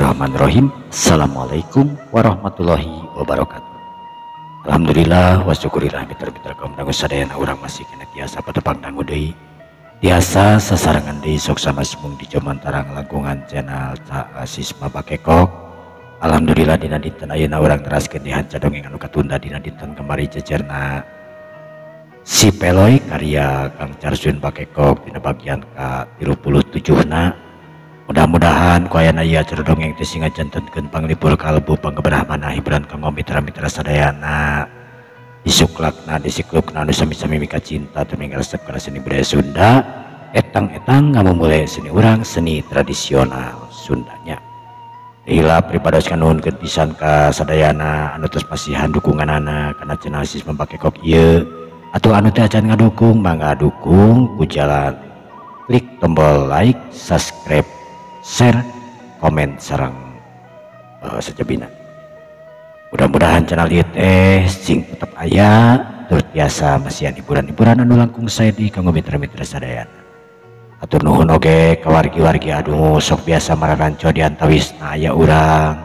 Bismillahirrahmanirrahim. Assalamualaikum warahmatullahi wabarakatuh. Alhamdulillah wa syukurillah mitra-mitra kaum dangu sadayana urang masih kena tiasa patepang dangu deui. Tiasa sasarengan deui sok sama sembung di Jomantarang langkungan channel Cak Sisma Bakekok. Alhamdulillah dina dinten ayeuna urang teraskeun di hanca dongeng anu katunda dina dinten kamari jejerna Si Peloy karya Kang Carsun Bakekok dina bagian ka 37 na. Mudah-mudahan ku ayana ieu acara dongeng teh sing ngajantenkeun panglipur kalbu panggeberah manah hiburan kanggo mitra-mitra sadayana. Disuklakna disiklukna anu sami-sami mika cinta tuminggal resep kana seni budaya Sunda, etang-etang ngamumule seni urang seni tradisional Sundanya. Hilap pribados kanuhunkeun pisan ka sadayana anu tos pasihan dukunganana kana channel Sisma Bakekok ieu atau anu teh acan ngadukung mangga dukung ku jalan klik tombol like, subscribe, share, komen sareng sejebina. Mudah-mudahan channel ieu teh sing tetep aya tur tiasa masihan hiburan-hiburan anu langkung sae di kanggo mitra-mitra sadayana. Atur nuhun oge ka wargi-wargi anu sok biasa mararanco di antawisna aya urang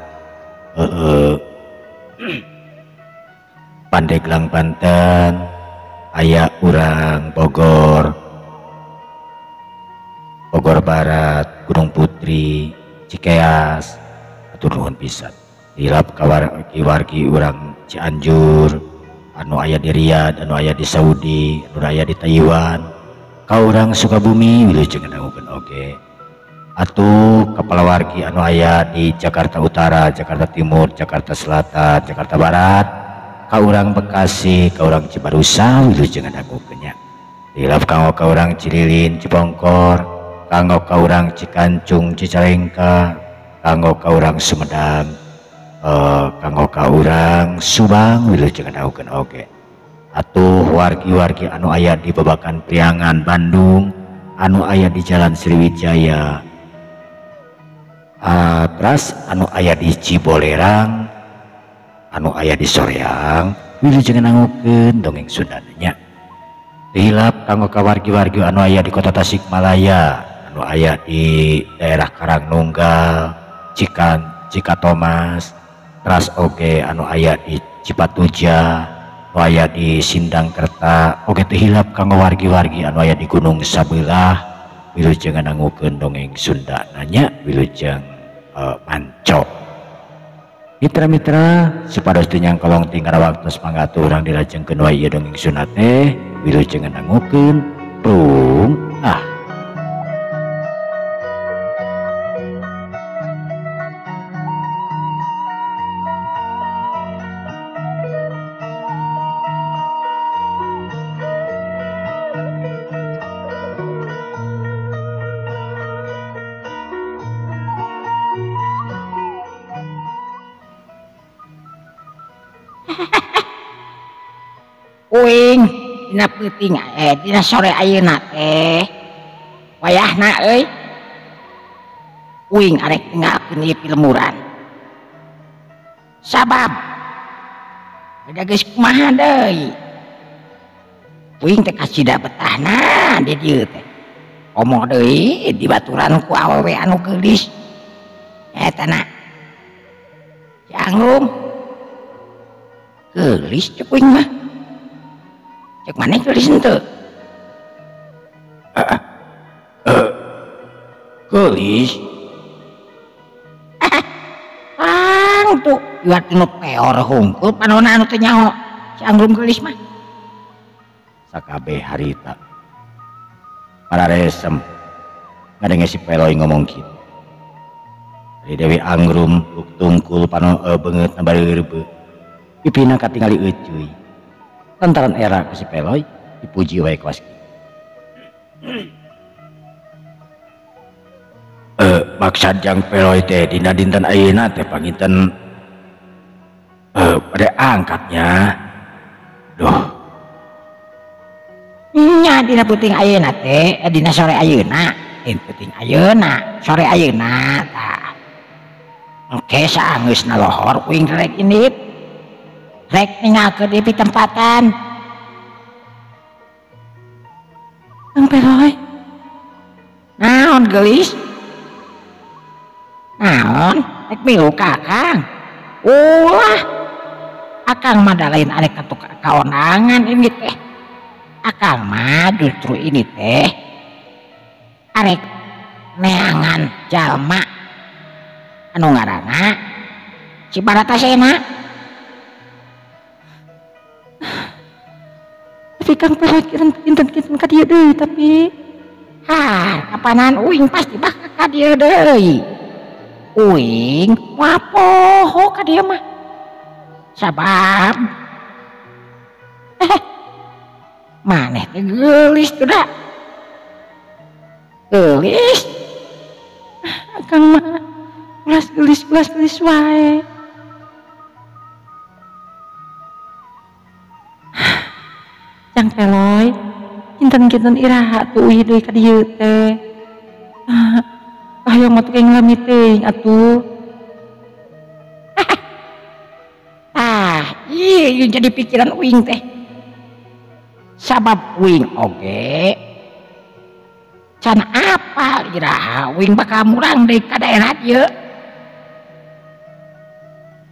Pandeglang Banten, aya urang Bogor, Bogor Barat, Gunung Putri, Cikeas, atur nuhun pisan. Hilap ka wargi-wargi urang Cianjur, anu aya di Riyadh, anu aya di Saudi, anu aya di Taiwan, ka urang Sukabumi wilujeng dangukeun oge. Atuh kepala wargi anu aya di Jakarta Utara, Jakarta Timur, Jakarta Selatan, Jakarta Barat, ka urang Bekasi, ka urang Cibarusah wilujeng dangukeun nya. Hilap kanggo ka urang Cililin, Cibongkor, kanggo ka urang Cikancung, Cicalengka, kanggo ka urang Sumedang, kanggo ka urang Subang wilujeng dangukeun oge. Atuh wargi-wargi anu aya di Babakan Priangan Bandung, anu aya di Jalan Sriwijaya, teras anu aya di Cibolerang, anu aya di Soreang wilujeng dangukeun dongeng Sundana nya. Hilap kanggo ka wargi-wargi anu aya di Kota Tasikmalaya, anu aya di daerah Karangnunggal, Cikatomas, teras oge anu aya di Cipatuja, anu aya di Sindangkerta, oge teu hilap kanggo wargi-wargi anu aya di Gunung Sabelah wilujeng dangukeun dongeng Sunda nanya wilujeng manco. Mitra-mitra supados teu nyangkolong tinggal waktos mangga urang dilajengkeun wae ieu dongeng Sunda teh wilujeng dangukeun prung ah. Uing dina peuting dina sore ayeuna teh wayahna euy uing arek ninggalkeun ieu pilemuran sabab da geus kumaha deui uing teh kasida betahna di dieu teh komo deui dibaturan ku awewe anu geulis eta na Si Angrum geulis cek uing mah. Cek mana geulis henteu? Geulis? Ang tuh iwat nu peor hungkul panona anu teu nyaho Si Angrum geulis mah. Sakabeh harita para resem ngadenge si Peloy ngomong kitu. Ari Dewi Angrum tungkul pano beungeutna bari leureubeuh. Pipina katingali eucuy. Lantaran era ku si Peloy dipuji wae kawas kitu. Maksad jang Peloy teh dina dinten ayeuna teh panginten bade angkatnya. Duh. Nya dina peuting ayeuna teh dina sore ayeuna, peuting ayeuna, sore ayeuna tah. Engke saangeusna lohor uing rek indit. Rek ninggalkeun di tempatan. Kang Peloy. Naon geulis? Naon? Rek milu ka akang. Ulah. Akang mah da lain arek kaonangan ini teh. Akang mah justru ini teh arek neangan jalma anu ngaranna si Baratasena. Tapi Kang Peloy kinten-kinten ka dieu deui tapi ha kapanan uing pasti bakal ka dieu deui. Uing moal poho ka dieu mah. Sabab maneh teh geulis tuh da. Geulis. Akang mah ulas geulis wae. Jang Peloy, kinten-kinten iraha tuh uih deui ka dieu teh. Hoyong mah tukang lami teuing atuh. Ah, ieu jadi pikiran uing teh. Sabab uing oge can apal iraha uing bakal murang deui ka daerah dieu.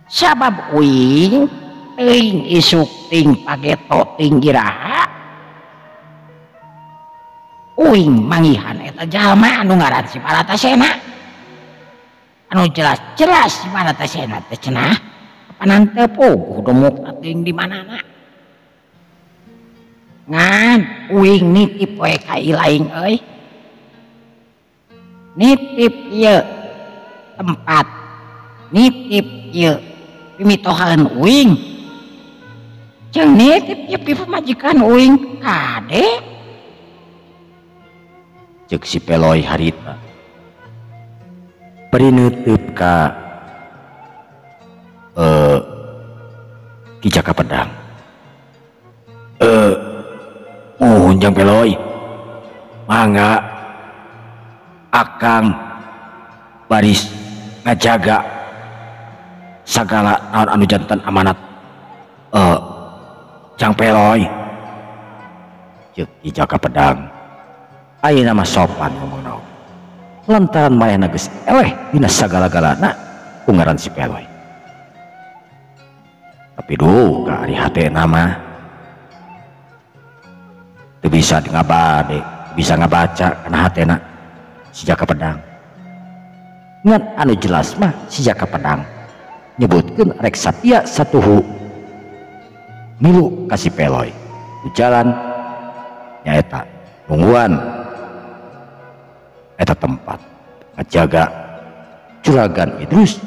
Sabab uing teuing isuk ting pageto ting iraha uing manggihan eta jalma anu ngaran si Baratasena. Anu jelas-jelas si Baratasena teh cenah kapanan teu puguh dumukna teuing di manana. Ngan uing nitip we ka ilaing euy. Nitip ieu tempat, nitip ieu pimitohan uing. Jeung nitip ieu pipamajikan uing kade. Ceuk si Peloy harita bari neuteub ka Ki Jaka Pedang. Muhun Jang Peloy, mangga akang baris ngajaga sagala naon anu jantan amanat Jang Peloy. Ceuk Ki Jaka Pedang ayeuna mah sopan ngomong naon lantaran manehna geus eleh dina sagala-galana ku ngaran si Peloy. Tapi duka ari hatena mah teu bisa ngabade, bisa ngabaca kana hatena si Jaka Pedang. Ngan anu jelas mah si Jaka Pedang nyebutkeun rek satia satuhu milu ka si Peloy di jalan nyaeta nungguan eta tempat ngajaga Juragan Idrus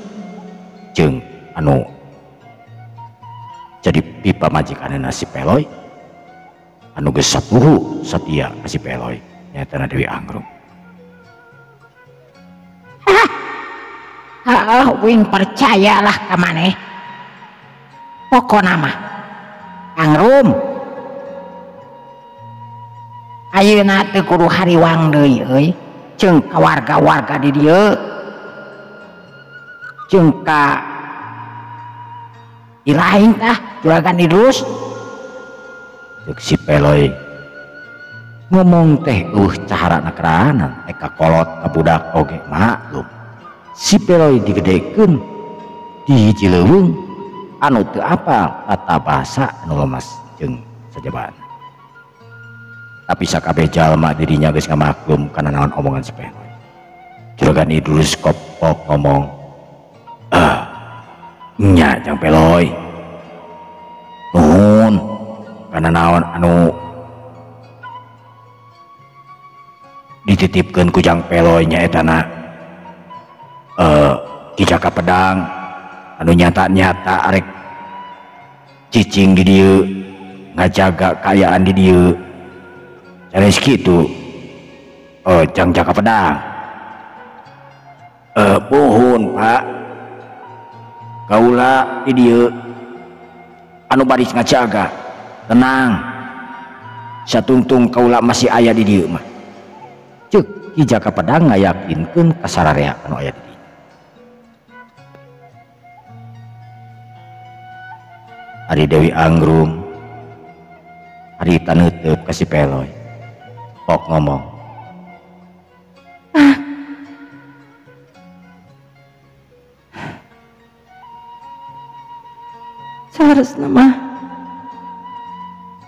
jeung anu jadi pipa majikanna si Peloy anu geus satuhu satia ka si Peloy nyaeta Dewi Anggrung. Heeh, uing percayalah ka maneh. Pokona mah Angrum ayeuna teu kudu hariwang deui euy jeung ka warga-warga di dieu jeung ka ilaing tah Juragan Idrus. Ceuk si Peloy ngomong teh caharana keranan ka kolot ka budak oge maklum. Si Peloy digedekeun di hiji leuweung anu teu apal tata bahasa anu lemas jeung sajabana. Tapi sakabeh jalma dirinya geus ngamaklum kana naon omongan si Peloy. Juragan Idrus kopok ngomong, nya Jang Peloy, nuhun kana naon anu dititipkeun ku Jang Peloy nya etana Ki Jaka Pedang anu nyata-nyata arek cicing di dieu ngajaga kaayaan di dieu. Sanes kitu Jang Jaka Pedang. Pohon Pak, kaula di dieu anu baris ngajaga tenang satungtung kaula masih aya di dieu mah. Ceuk Ki Jaka Pedang ngayakinkeun ka sararea anu aya di dieu. Ari Dewi Anggrung harita neuteub ka si Peloy pok ngomong, Saleresna mah.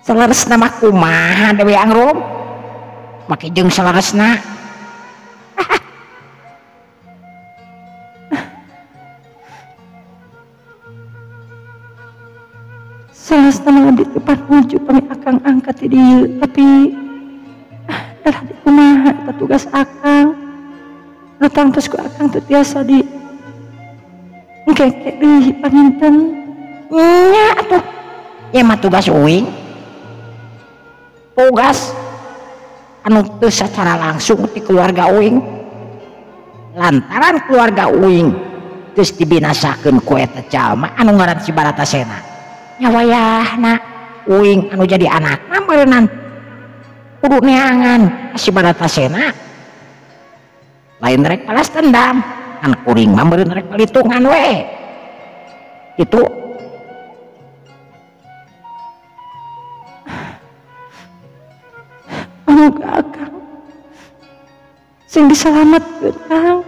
Saleresna mah kumaha Dewi Angrum? Make jeung saleresna. Saleresna mah abdi teh panuju pami akang angkat ti dieu, tapi darah di kumaha eta tugas akang. Nu tangtos ku akang teu tiasa di engke deui panginten. Nya atuh. Ieu mah tugas uing. Tugas anu teu secara langsung ti keluarga uing. Lantaran keluarga uing geus dibinasakeun ku eta jalma anu ngaran si Baratasena. Nya wayahna uing anu jadi anakna meureunnan kudu neangan si Baratasena. Lain rek balas dendam, kan kuring mah meureun rek palitungan we. Kitu. Moga akang sing disalametkeun Kang.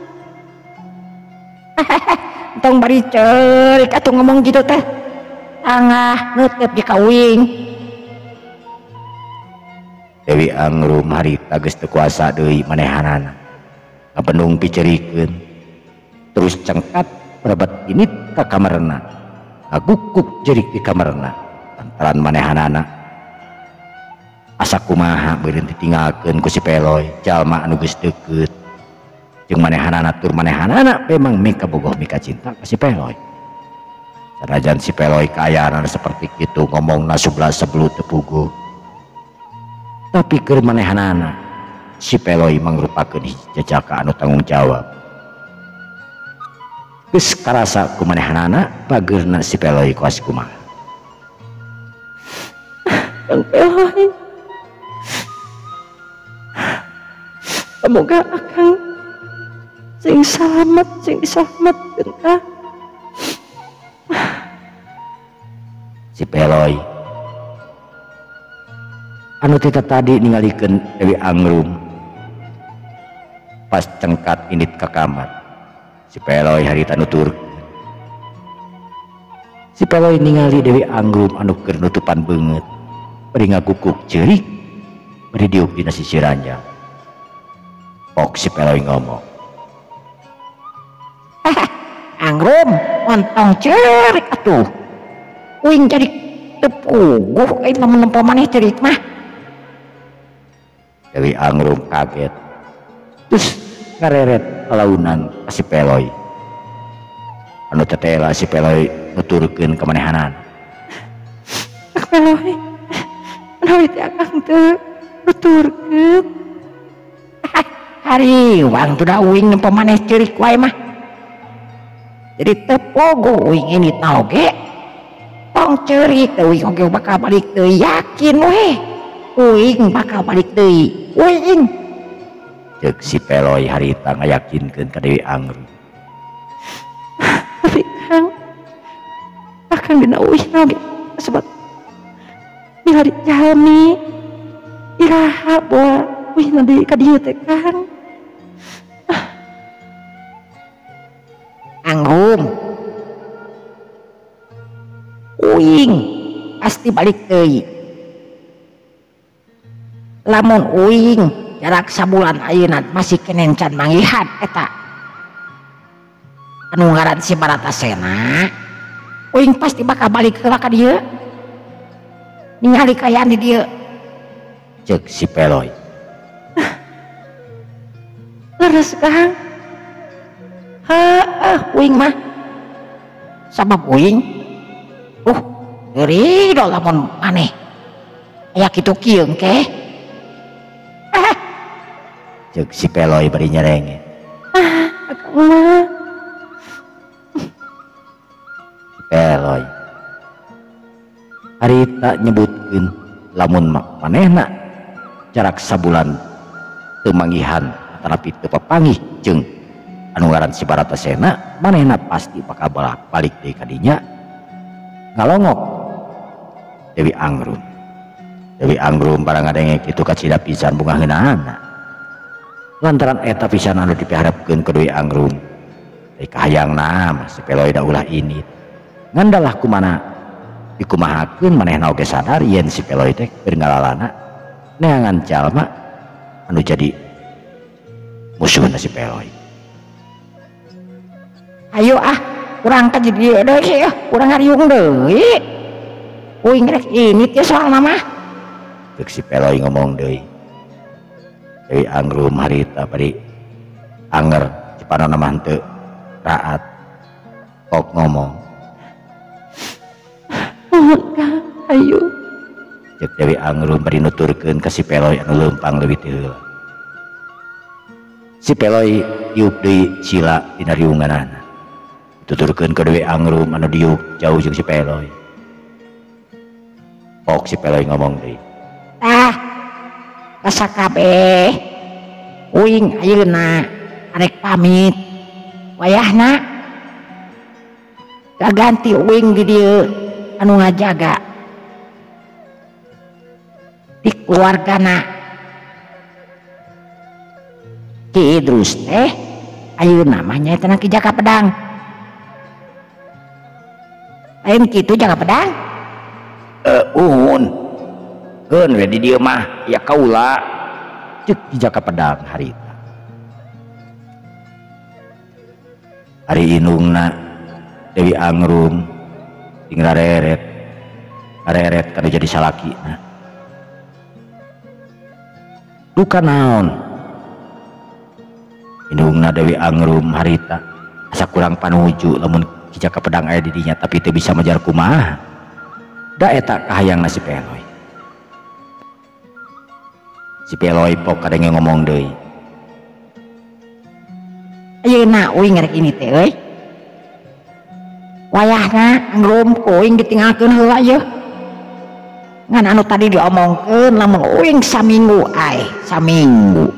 Entong bari ceurik atuh ngomong gitu teh. Tangah neuteup di ka uing. Dewi Angrum harita geus teu kuasa deui manehanana. Ngabendung picerikeun. Terus cengkat merebet init ka kamarna. Ngagukuk jerik di kamarna lantaran manehanana. Asa kumaha meureun ditinggalkeun ku si Peloy jalma anu geus deukeut jeung manehanana tur manehanana memang mika bogoh mika cinta ka si Peloy. Sanajan si Peloy kaayaan seperti kitu ngomongna sebelah sebelu teu puguh, tapi keur manehanana si Peloy mangrupakeun hiji jajaka anu tanggung jawab. Geus karasa ku manehanana bageurna si Peloy kuas kumaha. Kang Peloy, semoga akang sing salamet, sing diselametkeun Kang. Si Peloy anu tita tadi ningalikeun Dewi Angrum pas cengkat indit ka kamar. Si Peloy harita nuturkeun. Si Peloy ningali Dewi Angrum anu keur nutupan beungeut bari ngagukuk ceurik bari diuk dina sisi ranjang. Pok si Peloy ngomong, Angrum montong ceurik atuh. Uing jadi teu puguh euy lamun nempo maneh ceurik mah. Dewi Angrum kaget terus ngareret launan ka si Peloy. Anu tetela si Peloy nuturkeun ka manehanana. Kang Peloy, menawi teh akang teu nuturkeun. Hariwang tuh da uing nempo maneh ceurik wae mah. Jadi teu pogo uing ini oge. Tong ceurik teh uing oge bakal balik deui, yakin we. Uing bakal balik deui. Uing. Ceuk si Peloy harita ngayakinkeun ka Dewi Angrum. Tapi Kang, akang dina uih oge sebab milari jalmi iraha boa uih deui ka dieu teh Kang. Angrum, uing pasti balik deui. Lamun uing jarak sabulan ayeuna masih kenen can manggihan eta anu ngaran si Baratasena, uing pasti bakal balik heula ka dieu ningali kaayaan di dieu. Ceuk si Peloy. Leres Kang. Heeh uing mah sabab uing ridho lamun maneh aya kitu kieu engke. Ceuk si Peloy bari nyerenge. Akang mah. Si Peloy harita nyebutkeun lamun manehna jarak sabulan teu manggihan tetapi teu papanggih jeung anu ngaran si Baratasena, manehna pasti bakal balik deui ka dinya ngalongok Dewi Angrum. Dewi Angrum barang ngadenge kitu kacida pisan bunga heunaana. Lantaran eta pisan anu dipiharepkeun ku Dewi Angrum. Deui kahayangna mah si Peloy da ulah ini. Ngandalah kumana Dikumahakeun manehna oge sadar yen si Peloy teh keur ngalalana neangan jalma anu jadi musuhna si Peloy. Ayo ah, urang ka jadi deui ya, urang ngariung deui. Uing rek ini teh soalna mah. Ceuk si Peloy ngomong deui. Dewi Angrum harita bari anger cipanona mah henteu raat. Kok ngomong. Mohon Kang, ayo. Ceuk Dewi Angrum bari nuturkeun ka si Peloy anu leumpang leuwih ti heula. Si Peloy diuk deui sila dina riunganana. Dituturkeun ka Dewi Angrum anu diuk jauh jeung si Peloy. Kok si Peloy ngomong deui. Tah, kasakabeh uing ayeuna arek pamit. Wayahna kaganti uing di dieu anu ngajaga di keluargana Ki Idrus teh ayeuna mah nyaeta Ki Jaka Pedang. Lain kitu Jaka Pedang? Uhun. Keun we di dieu mah ya kaula. Ceuk Ki Jaka Pedang harita. Ari indungna Dewi Angrum ting rareret. Rareret kana jadi salakina. Duka naon? Indungna Dewi Angrum harita asa kurang panuju lamun Ki Jaka Pedang aya di dinya tapi teu bisa majar kumaha. Da eta kahayangna si Peloy. Si Peloy pok kadenge ngomong deui. Ayeuna uing rek ini teh euy. Wayahna Angrum ku uing ditinggalkeun heula yeuh. Ngan anu tadi diomongkeun lamun uing saminggu ae, saminggu.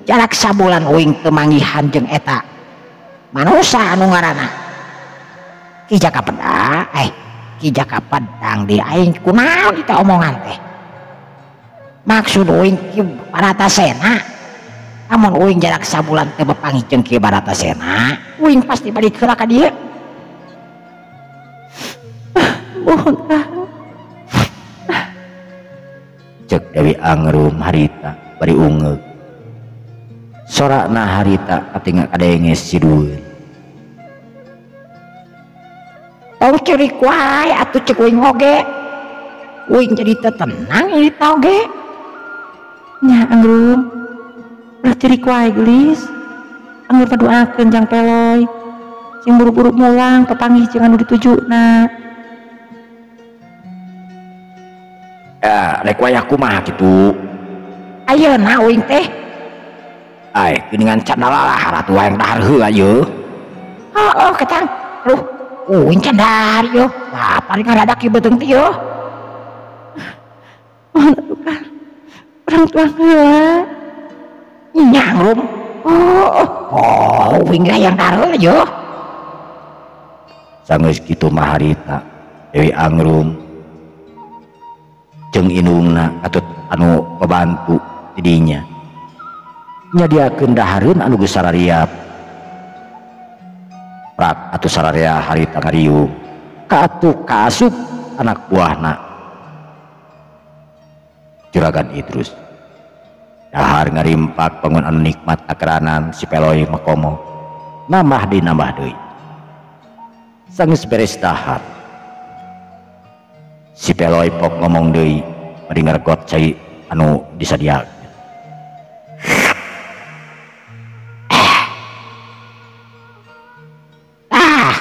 Jarak sabulan uing teu manggihan jeung eta. Manusa anu ngaranna Ki Jaka Pedang, Ki Jaka Pedang di aing kunaon kita omongan teh. Maksud uing Ki Baratasena, lamun uing jarak sabulan teu bepanggih jeung Ki Baratasena, uing pasti balik heula ka dieu. Mohon Kang. Ceuk Dewi Angrum harita bari ungeuk. Sorakna harita katingal kadenge sidueun. Tong ceurik wae atuh ceuk uing oge. Uing jadi teu tenang ieu teh oge. Nya Angrum, ulah ceurik wae geulis. Angrum paduakeun jang Peloy. Sing buru-buru mulang papanggih jeung anu ditujuna. Ya, rek wayah kumaha kitu? Ayeuna uing teh. Ai, geuningan can dalalah ratu hayang dahar heula yeuh. Heuh, ketang. Duh, uing can dahar yeuh. Lapar ngaradak ieu beuteung teh yeuh. Mohon atuh Kang. Urang tuang heula. Nya Angrum. Oh, uing hayang dahar heula yeuh. Sanggeus kitu mah harita Dewi Angrum jeung indungna atut anu pabantu didinya nyadiakeun dahareun anu geus sarariap prak atuh sararea harita ngariung ka atuh kaasup anak buahna Juragan Idrus. Dahar ngarimpak bangun anu nikmat akranan si Peloy makomo nambah deui nambah deui. Sanggeus beres dahar si Peloy pok ngomong deui bari ngaregot cai anu disadiakeun. Ah,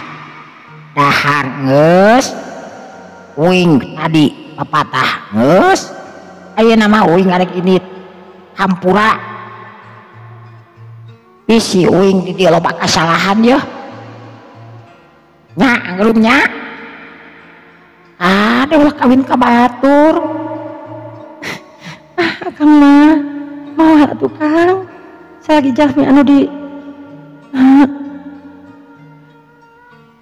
dahar geus uing tadi papatah geus. Ayeuna mah uing arek ini hampura. Bisi uing di dieu loba kasalahan yeuh. Nya Angrum nya. Ada ulah kawin ka batur. Ah, Akang mah moal atuh Kang. Salagi jalmi anu di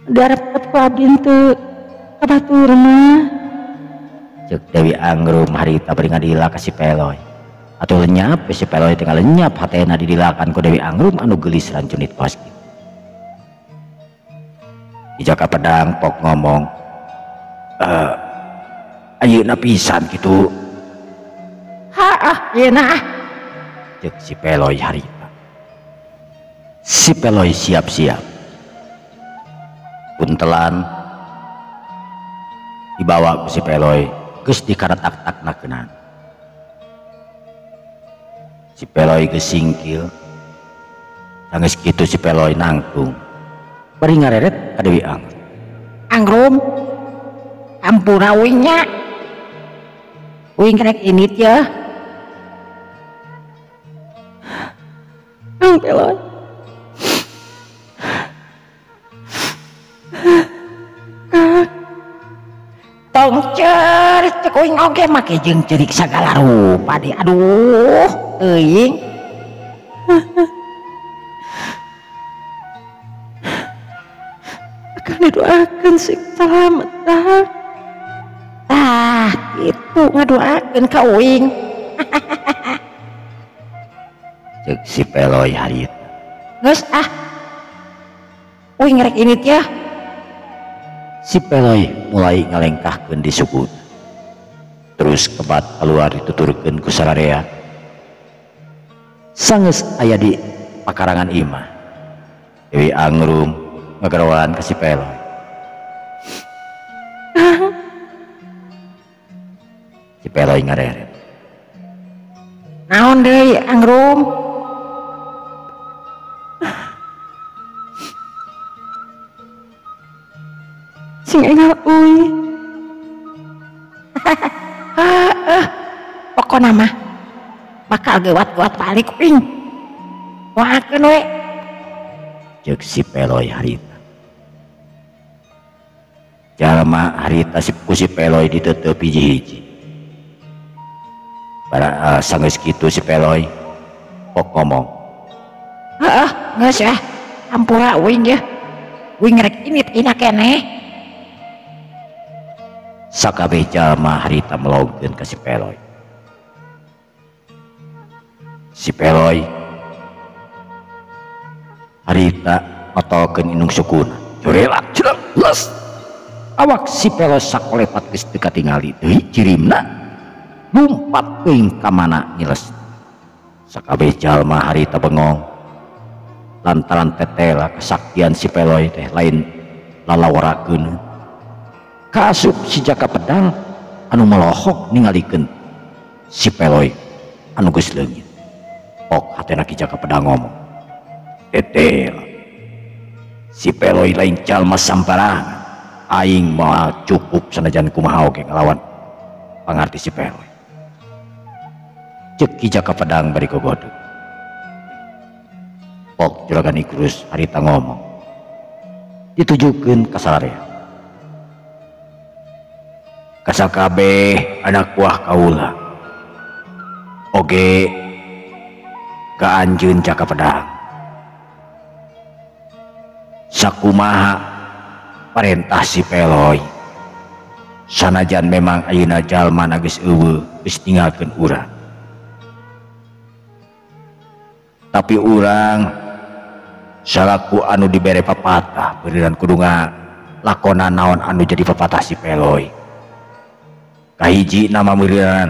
diarep ku abdi henteu ka batur mah. Ceuk Dewi Angrum harita bari ngadila ka si Peloy. Atuh lenyap si Peloy teh lenyap hatena didilakan ku Dewi Angrum anu geulis rancunit kos kitu. Ki Jaka Pedang pok ngomong, Ayeuna pisan kitu. Haah yeuna ah. Ceuk si Peloy harita. Si Peloy siap-siap. Puntelan dibawa ku si Peloy geus dikaretak-takna keunan. Si Peloy geus singkil. Sanggeus kitu si Peloy nangtung. Bari ngareret ka Dewi Angrum. Angrum, ampura uing nya. Uing rek init ya. Kang Peloy. Tong cer cek uing oge make jeung ceurik sagala rupa di aduh teuing. Akan didoakeun sing salamet tah. Tah kitu ngadoakeun ka uing. Ceuk si Peloy harita. Geus ah. Uing rek init ya. Si Peloy mulai ngalengkahkeun di suku. Terus kebat keluar dituturkeun ku sararea. Sanggeus aya di pakarangan imah. Dewi Angrum ngageroan ka si Peloy. Si Peloy ngareret. Naon deui Angrum? Sing engal uing. Heeh. Pokona mah bakal gewat-gewat balik uing. Doakeun we. Ceuk si Peloy harita. Jalma harita ku si Peloy diteuteup hiji-hiji. Bara sanggeus kitu si Peloy pok ngomong. Heeh, geus ah. Ampura uing ye. Uing rek init ina keneh. Sakabeh jalma harita melongkeun ka si Peloy. Si Peloy harita ngotolkeun indung sukuna. Jorelak jelek les. Awak si Peloy sakolepat geus teu katingali deui cirimna. Lumpat teuing ka mana ngiles. Sakabeh jalma harita bengong. Lantaran tetela kesaktian si Peloy teh lain lalaworakeun. Kaasup si Jaka Pedang anu melohok ningalikeun si Peloy anu geus leungit. Ok hatena Ki Jaka Pedang ngomong. Tetela si Peloy lain jalma sambarangan. Aing moal cukup sanajan kumaha oge ngalawan pangarti si Peloy. Ceuk Ki Jaka Pedang bari gogodeg. Ok Juragan Ikrus harita ngomong. Ditujukeun ka sararea. Kasakabeh anak buah kaula oge ka anjeun Jaka Pedang. Sakumaha parentah si Peloy. Sanajan memang ayeuna jalma geus eueuh geus ninggalkeun urang. Tapi urang salaku anu dibere papatah beureunan kudu ngalakonan naon anu jadi papatah si Peloy. Kahiji nama meureun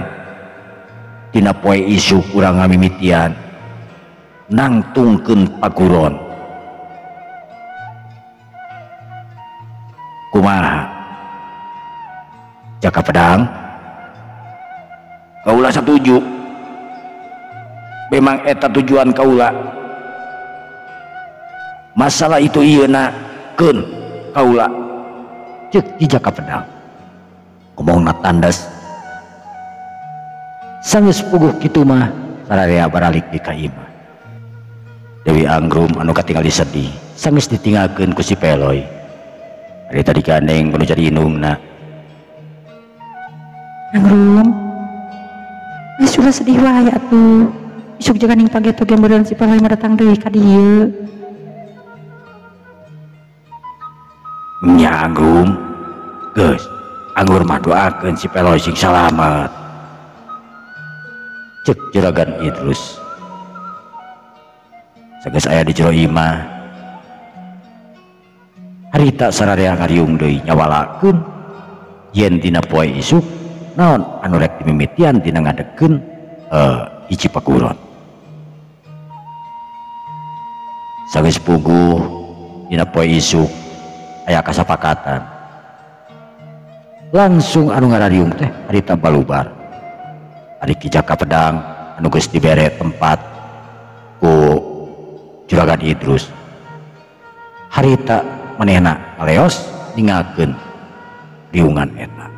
dina poe isuk urang ngamimitian nangtungkeun paguron. Kumaha Jaka Pedang? Kaula satuju. Memang eta tujuan kaula. Masalah itu ieuna keun kaula. Ceuk Ki Jaka Pedang. Ngomongna tandas. Sanggeus puguh kitu mah sararea baralik di ka imah. Dewi Angrum anu katingali sedih sanggeus ditinggalkeun ku si Peloy. Ari tadi gandeng nu jadi indungna. Angrum, geus ulah sedih wae atuh. Isuk jaga ning pageto ge meureun si Peloy mah datang deui ka dieu. Nya Angrum, geus anggur mah doakeun si Peloy sing salamet. Ceuk Juragan Idrus. Sageus aya di jero imah. Harita sararea ngariung deui nyawalakeun yen dina poe isuk naon anu rek dimimitian dina ngadegkeun hiji paguron. Sanggeus puguh dina poe isuk aya kasapakatan. Langsung anu ngarariung teh harita balubar. Ari Ki Jaka Pedang anu geus dibere tempat ku Juragan Idrus. Harita manehna ngaleos ninggalkeun riungan eta.